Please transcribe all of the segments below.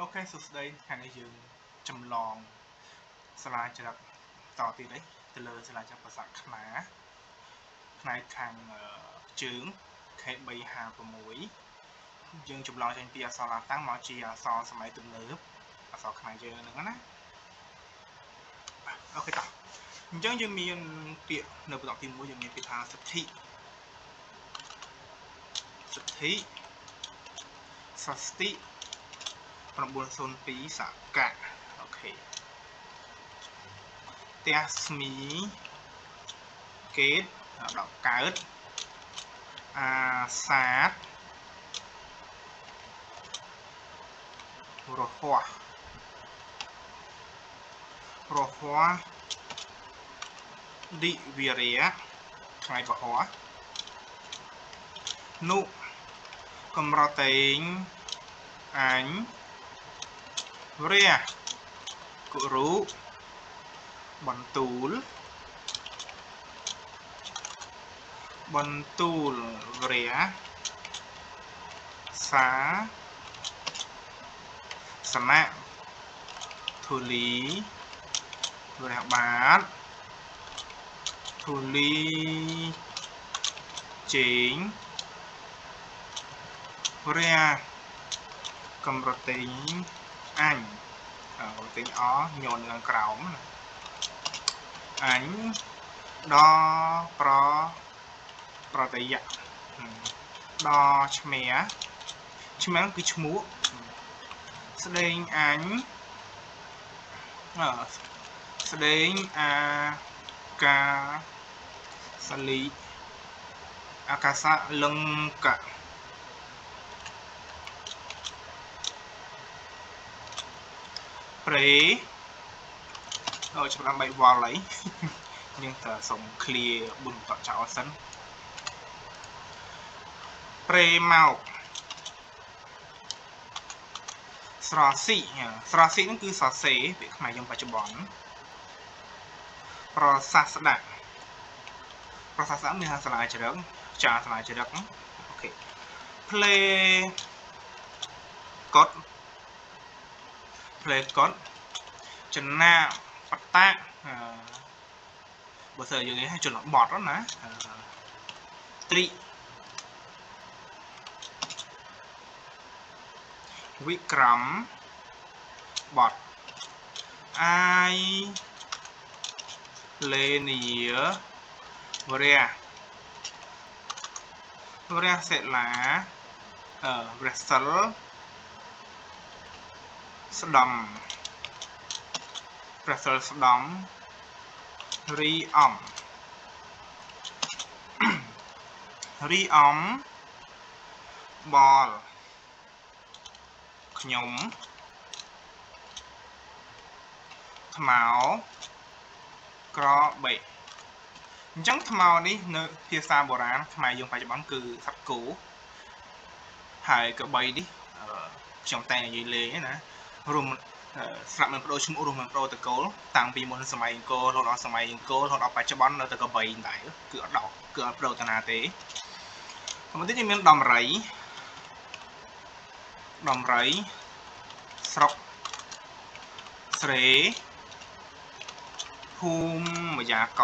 អូខេសួស្តីថ្ងៃនេះយើងចម្លងសាលាចរិតតទៀតអីទៅលើសាលាចរិតភាសាខ្មែរផ្នែកខាងជើង K356 យើងចម្លងចេញពីអក្សរឡាតាំងមកជាអក្សរសម័យទំនើបអក្សរខ្មែរយើងហ្នឹងណាអូខេតោះអញ្ចឹងយើងមានពាក្យនៅបន្តទី1យើងមានពាក្យថាសទ្ធិសទ្ធិសស្តិ902សកៈអូខេផ្ទះស្មីកេតដល់កើតអាសាទរហ័សរហ័សឌិវិរិយៈថ្ងៃពហោនុកំរតេងអញរះគរុបន្ទូលបន្ទូលវរៈសាសមៈធូលីវរៈបាទធូលីជេងវរៈកំរតេងអញកំរតេងអញននៅក្រោមណាអញដល់ប្រប្រតយៈដល់ឈ្មះឈ្មះគឺឈ្មោះស្ដេងអញស្ដេងអាកាសលីអាកាសលង្កៈប្រេអូចាប់ដល់3វល់ហើយយើងតើសុំ clear 4បន្តចោលសិនប្រេមកស្រស៊ីស្រស៊ីហ្នឹងគឺសរសេរពាក្យខ្មែរយើងបច្ចុប្បន្នប្រសាស្ដាក់ប្រសាស្ដាក់មានថាសាលាចរិកចាសាលាចរិកអូខេផ្លេកុដផ្លេកុដចំណាបតៈបើសិនយើងនិយាយជនបទណាត្រីវិក្រមបទអាយលេនីវរៈវរៈសិលាវរៈសិលស្ដំព្រះសិលស្ដំរីអំរីអំបលខ្ញុំថ្មោក្របីអញ្ចឹងថ្មោនេះនៅភាសាបុរាណខ្មែរយើងបច្ចុប្បន្នគឺសត្វគោហើយក្របីនេះខ្ញុំតែនិយាយលេងណារួមស្រាប់មិនបដូរឈ្មោះរួមមិនបដូរតកូលតាំងពីមុនសម័យអង្គររហូតដល់សម័យអង្គររហូតដល់បច្ចុប្បន្ននៅតែក្របីដែរគឺអត់ដកគឺអត់បដូរតាណាទេមកទៀតមានដំរីដំរីស្រុកស្រេភូមិយាក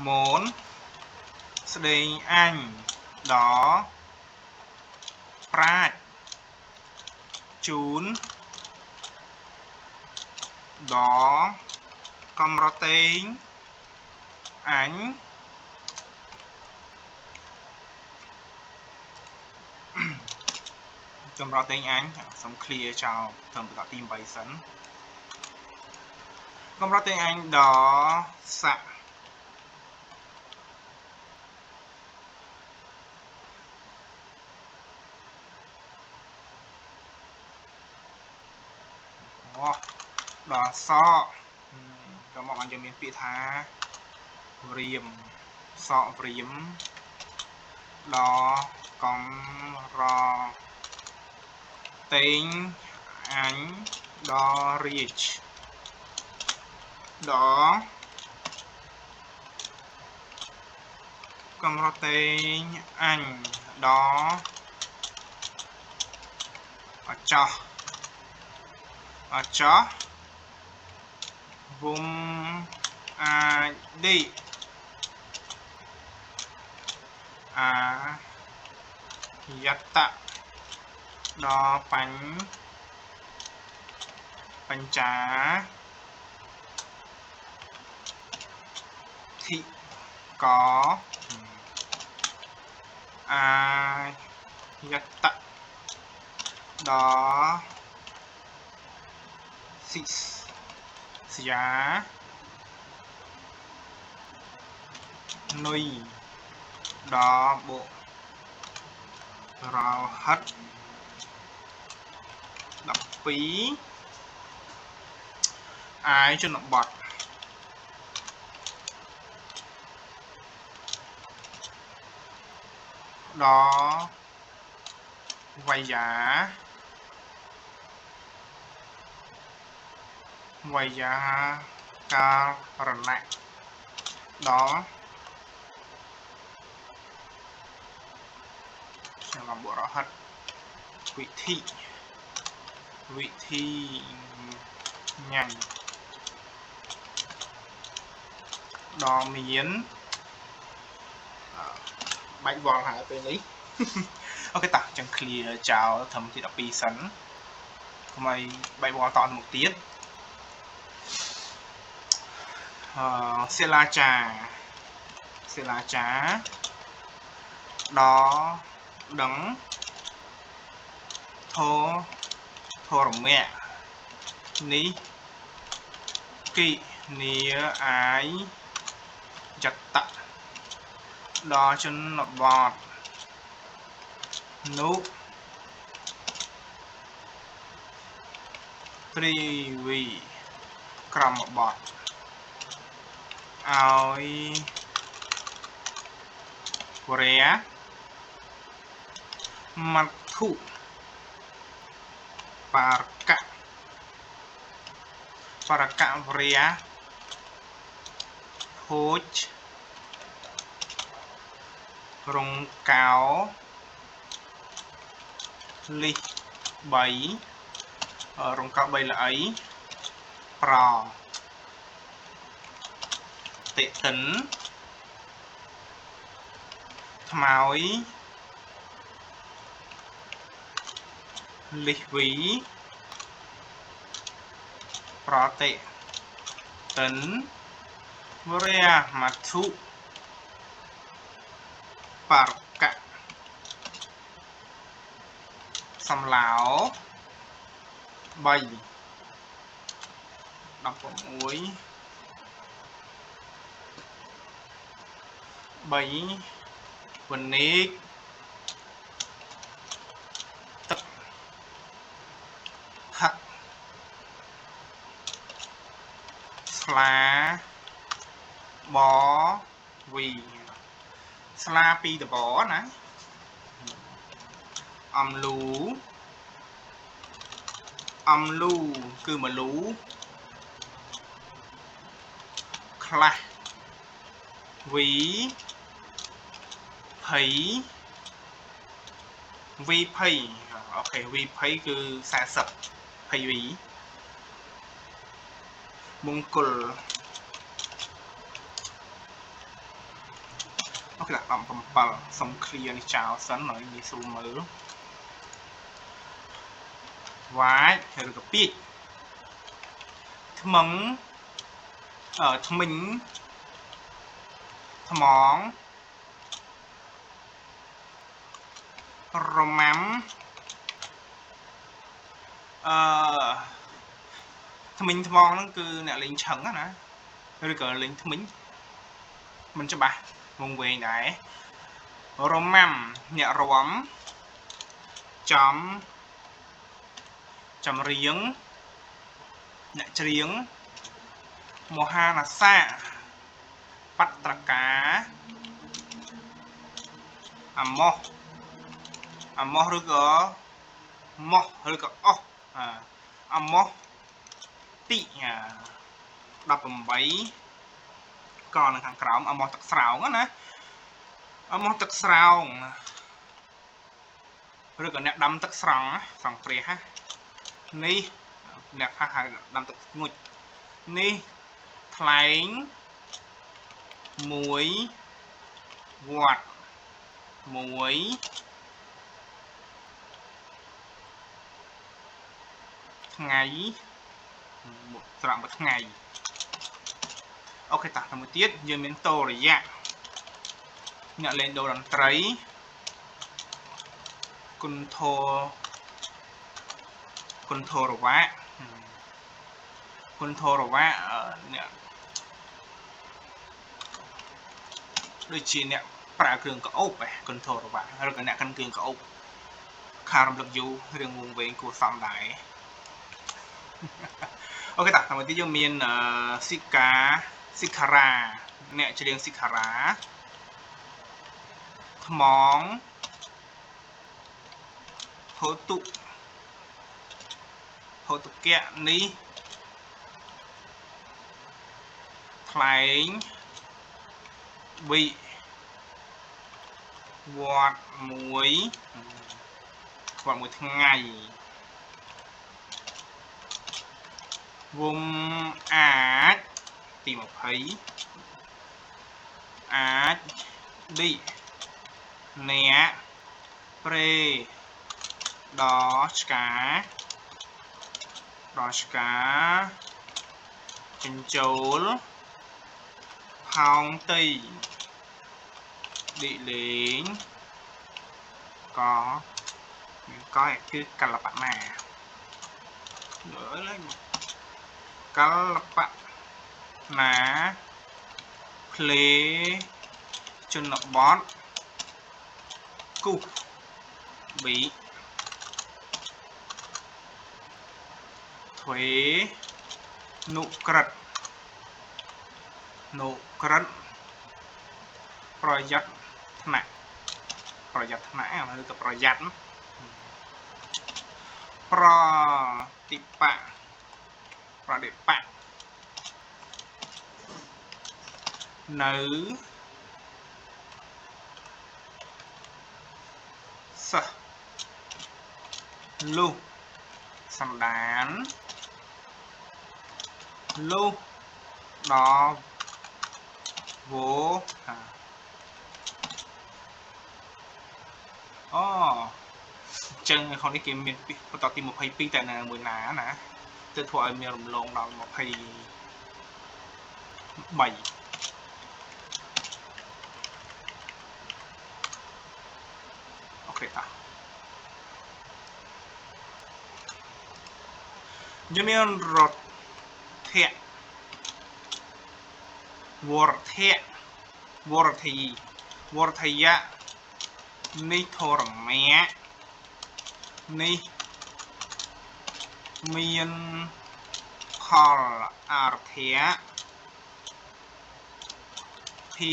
មូនស្ដេងអញដល់ប្រាជ្ញជូនដល់កំរតេងអញចម្រតេងអញសូម clear ចោលត្រឹមបន្តទី8សិនកំរតេងអញដល់ស័កដល់សកដល់មកបានយើងមានពាក្យថារៀមសករៀមដល់កំរតេងអញដល់រាជដល់ កំរតេងអញដល់អចោះអចោះវុំអាចឌីអាយតៈដល់បញ្ញបញ្ចាធិកអាយតៈដល់សិស្យានុយដល់បុរោហិត12អាយជនបទដល់វយាវយាការណៈដល់ខ្ញុំបុរហិតវិធីវិធីញ៉ាំដល់មានបាច់វល់ហើយពេលនេះអូខេតោះចឹង clear ចោលត្រឹមទី12សិនកុំឲ្យបែកវល់តទៅមុខទៀតអឺសិលាចាសិលាចាដល់ដឹងធធរមៈនេះគិនីអាយយតៈដល់ជនបទនុត្រីវីក្រមបទឲ្យវរៈមត្ថុបារកៈបរកៈវរៈភោចរងកោលិះ3រងកោ3ល្អីប្រតិតិនខ្មោយលិះវីប្រតិតិនវរៈមត្ថុបរកៈសំឡោ3 16 3វនីកទឹកផឹកស្លាបវីស្លាពីដបណាអំលូអំលូគឺមលូខ្លះវីភ័យវីភ័យអូខេវីភ័យគឺ40ភ័យវីមង្គលអូខេ17សុំ clear នេះចោលសិនឲ្យងាយស្រួលមើលវ៉ាចឬក៏ពាចថ្មឹងថ្មិញថ្មងរមាំអឺថ្មិញថ្មងហ្នឹងគឺអ្នកលេងឆឹងណាឬក៏លេងថ្មិញមិនច្បាស់វងវែងដែររមាំអ្នករំចំចម្រៀងអ្នកច្រៀងមហានសាបត្រកាអាម៉ោះអាម៉ោះឬក៏ម៉ោះឬក៏អស់អាម៉ោះតិ18ក៏នៅខាងក្រោមអាម៉ោះទឹកស្រោងណា អមកទឹកស្រោងឬក៏អ្នកដាំទឹកស្រង់ស្រង់ព្រះនេះអ្នកខ្លះហៅដាំទឹកងុចនេះថ្លែងមួយវត្តមួយថ្ងៃស្រង់មួយថ្ងៃអូខេតោះមួយទៀតយើងមានតរយៈអ្នកលេងដូរតន្ត្រីគុណធគុណធរវៈគុណធរវៈអ្នកដូចជាអ្នកប្រើគ្រឿងក្អូបគុណធរវៈឬក៏អ្នកកាន់គ្រឿងក្អូបខារំលឹកយូររឿងវងវែងគួរសមដែរអូខេតោះតាមទីយើងមានសិកាសិខារាអ្នកច្រៀងសិខារាថ្មងហូតុហូតុកៈនេះថ្លែងវិវត្តមួយវត្តមួយថ្ងៃវងអាចទី20អាចឌីអ្នកប្រេដល់ឆ្កាដល់ឆ្កាចិញ្ចូលហោងទីឌីលេងកមានកគឺកលបណាលើកលបណាភ្លេជនបទគូប៊ីទ្វេនុក្រិតនុក្រិតប្រយ័ត្នថ្នាក់ប្រយ័ត្នថ្នាក់ឬក៏ប្រយ័ត្នប្រតិបៈប្រតិបៈនៅសិស្សលុះសណ្ដានលុះដល់វោអូអញ្ចឹងក្នុងនេះគេមានបន្តទី22តែណាមួយណាណាទៅធ្វើឲ្យមានរំលងដល់23អូខេតាយើងមានរធៈវរធៈវរធីវរធយៈនេះធរមៈនេះមានផលអរធៈភា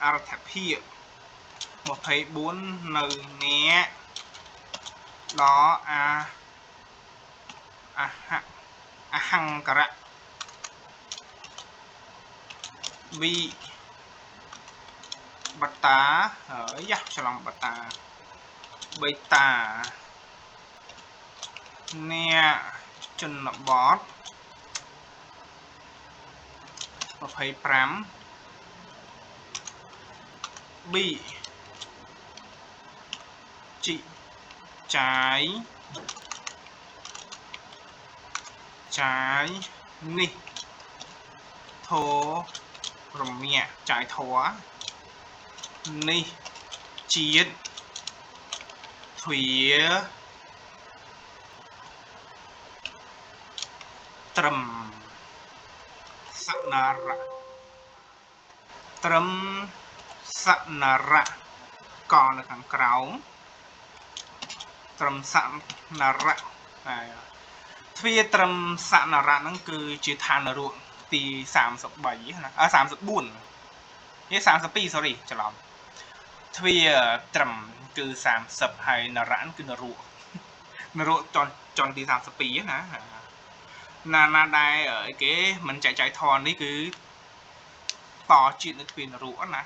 អរថភា24នៅអ្នកដល់អាអហអហង្ការៈវិបតាយ៉ាច្រឡំបតាបេតាអ្នកជនបទ25ប៊ីជីចាយចាយនេះធរមៈចាយធរនេះជាតិទ្វាត្រឹមសនរៈត្រឹមសនរៈកនៅខាងក្រោមត្រឹមសនរៈហើយទ្វាត្រឹមសនរៈហ្នឹងគឺជាឋានរកទី33ណា34នេះ32 sorry ច្រឡំទ្វាត្រឹមគឺ30ហើយនរៈគឺនរកនរកចន់ទី32ណាណាណាដែរគេមិនចែកចាយធននេះគឺតជាតិនៅទ្វានរកណា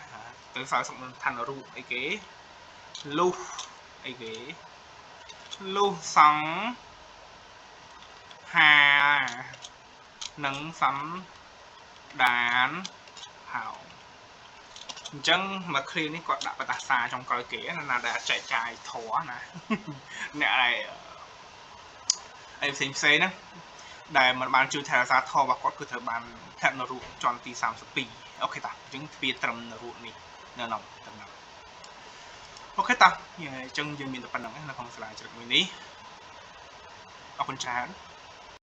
ទៅសោយសុខនៅឋានរូបអីគេលុះអីគេលុះសង្ហានិងសំដានហោ។ អញ្ចឹងមកឃ្លីនេះគាត់ដាក់បតាសាចុងក្រោយគេណា ដែលចែកចាយធរណា អ្នកដែលអីផ្សេងផ្សេងហ្នឹង ដែលមិនបានជួយថែរក្សាធម៌របស់គាត់ គឺត្រូវបានធ្លាក់នរកជាន់ទី32។ អូខេតា អញ្ចឹងទ្វារត្រឹមនរកនេះនៅក្នុងតំណ។ អូខេតា អញ្ចឹងយើងមានតែប៉ុណ្្នឹងនៅក្នុងសាលាជ្រឹកមួយនេះ។ អរគុណច្រើន។